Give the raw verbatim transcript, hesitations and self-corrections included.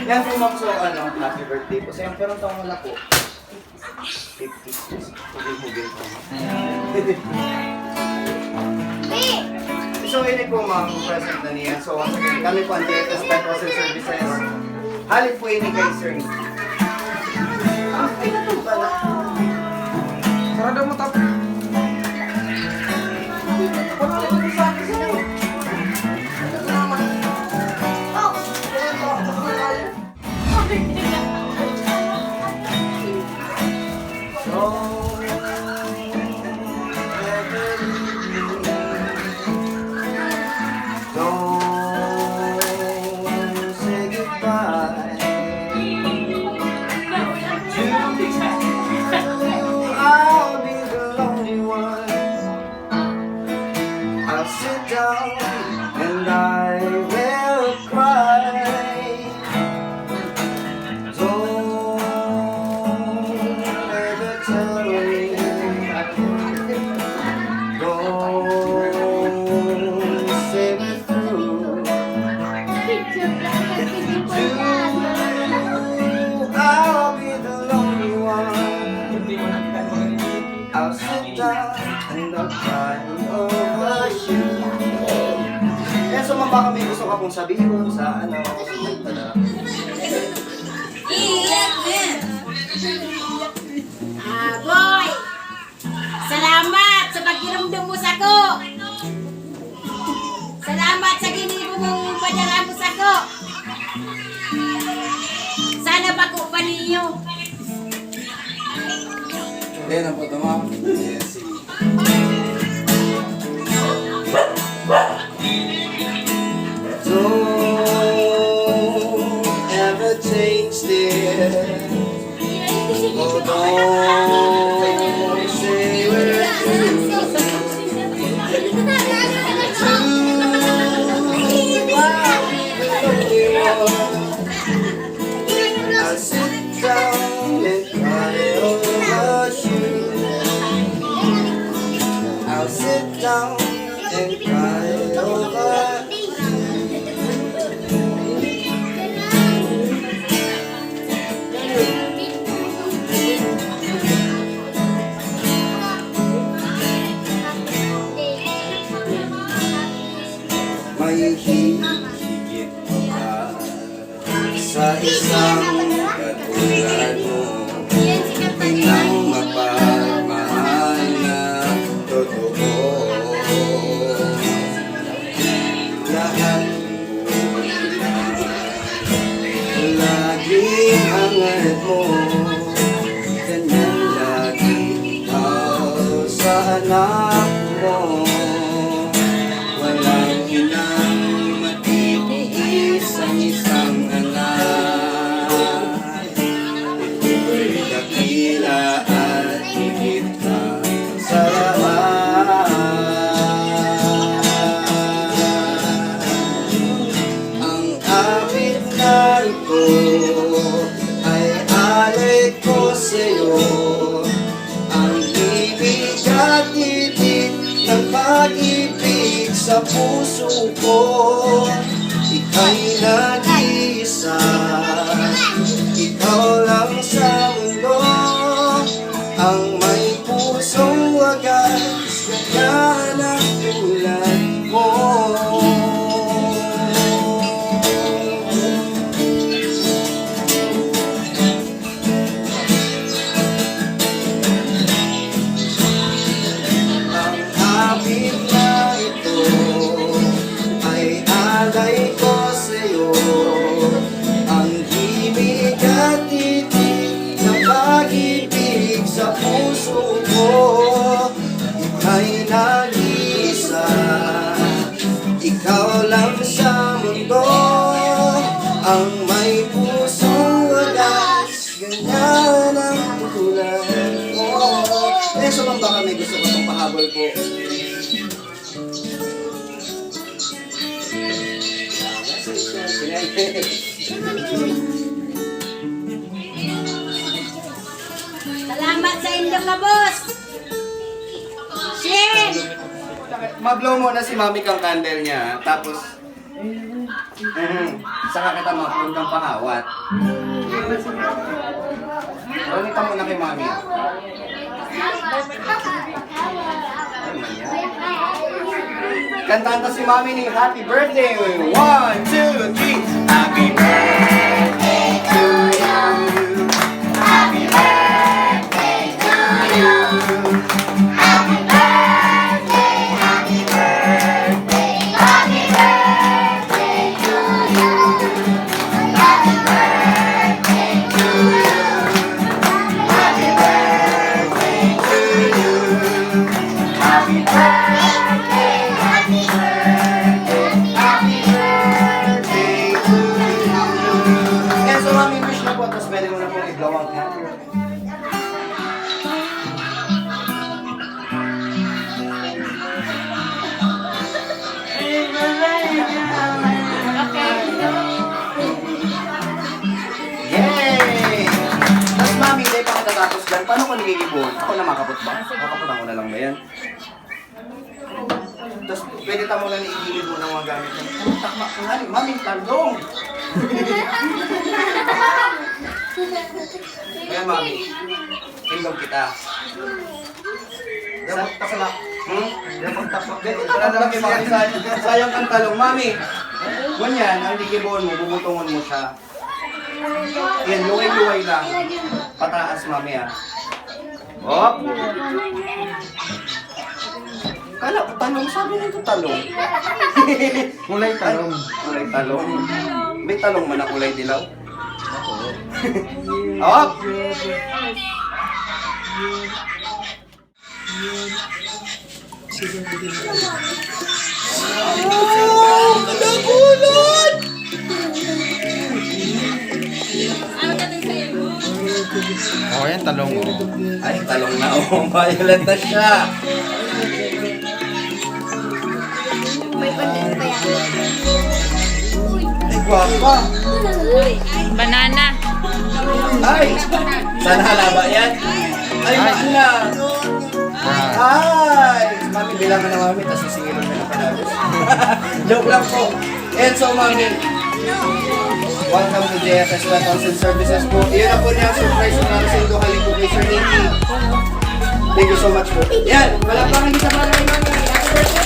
Yan po, ma'am. So, ano, happy birthday po sa'yo. Pero ang taon mo na po? Fifty-six. Hugil-hugil pa. So, ini po, ma'am, present na niya. So, once again, kami po ang D F S Pet Rescue Services. Hali po ini kay Sir. Ah, ay, ito pala. Sarado mo, tap. Wala na yung sa akin sa'yo. Ito naman. Oh, ito, ito, ito, ito. I'll be the lonely one. I'll sit down and I will cry. Don't ever tell me. Don't say me through. If you do, I'll be the lonely one. I'll sit down and I'll cry over you. Kaya sumamba kami, gusto ka pong sabihin sa ano? Iyak na! Ah, boy! Salamat sa pagdumdom mo sako! Salamat sa ginibo mong padala mo sako! Sana bako pa niyo! Ayan ang photo mo. Yes, sige. Don't ever change, dear. Oh, don't say we're through. I'll sit down and cry over you. I'll sit down and cry over you. May higit pa ba sa isang katulad mo, inang mapagmahal na totoo. Lahat laging angat mo, ganyan lagi ikaw sa anak mo. Walang inang matitiis ang isang anak. Ito'y dakila at higit pa sa lahat. Ang awit na ito ay alay ko sa'yo. Ang ibig at ibig ng pag-ibig sa puso ko. Ika'y nag-iisa, ikaw lang sa mundo ang may pusong wagas, ganyan ang tulad mo. Ang awit na ito ay alay ko sa'yo. Ang himig at titig ng pag-ibig sa puso ko. Ika'y nag-iisa, ikaw lang sa mundo ang may pusong wagas. Ganyan ang tulad mo. Eh, sumamba kami, gusto ko pong pahabol po. Salamat sa inyong gabos! Shin! Mablow muna si Mami kang candle niya, tapos Mhm. Saka kita mapunta pangawat. Pero kita muna kay Mami. Ano man yan? Kantahan ta si Mami ni Happy Birthday. One, two, three. Happy birthday to you. Happy birthday to you. Happy birthday, happy birthday, happy birthday to you. Happy birthday to you. Happy birthday to you. Happy birthday, happy birthday, happy birthday to you. Yan, so, Mami, wish na po, tapos pwede mo na pong i-blow ang candle. Yay! Tapos, Mami, dahil pa katatapos dyan, paano ko nagigibon? Ako na makapot ba? Makapot ako na lang ba yan? Tapos, pwede ta muna ni igilid mo ng mga gamit mo. Takma ko nga, Mami, talong! Ayan, Mami. Tindog kita. Dapat takla. Hmm? Dapat takla. Dapat takla kay Mami. Sayang, sayang ang talong. Mami, ngunyan, ang gigibohon mo, bubutongon mo siya. Yan, luway-luway lang. Pataas, Mami, ah. Hop! Kala ko talong, sabi nito talong. Kulay talong. Kulay talong. May talong man na kulay dilaw. Hop! Oh, kadakulan! Oh, yan, talong, oh. Ay, talong na, oh. Violet na siya. May pandit pa yan. Ay, guwapa. Banana. Ay, sana halaba yan. Ay, Ay. Maana. Ah. Ay, Mami, bilangan na, Mami, tas sisingilin na lang palabas. Joke lang po. And so, Mami, welcome to J F S Weapons and Services po. Iyon na po niya, surprise na sa indo, halik po kay Sir Nicky. Thank you so much po. Yan, palakpakan kita para kay Mami. Happy birthday!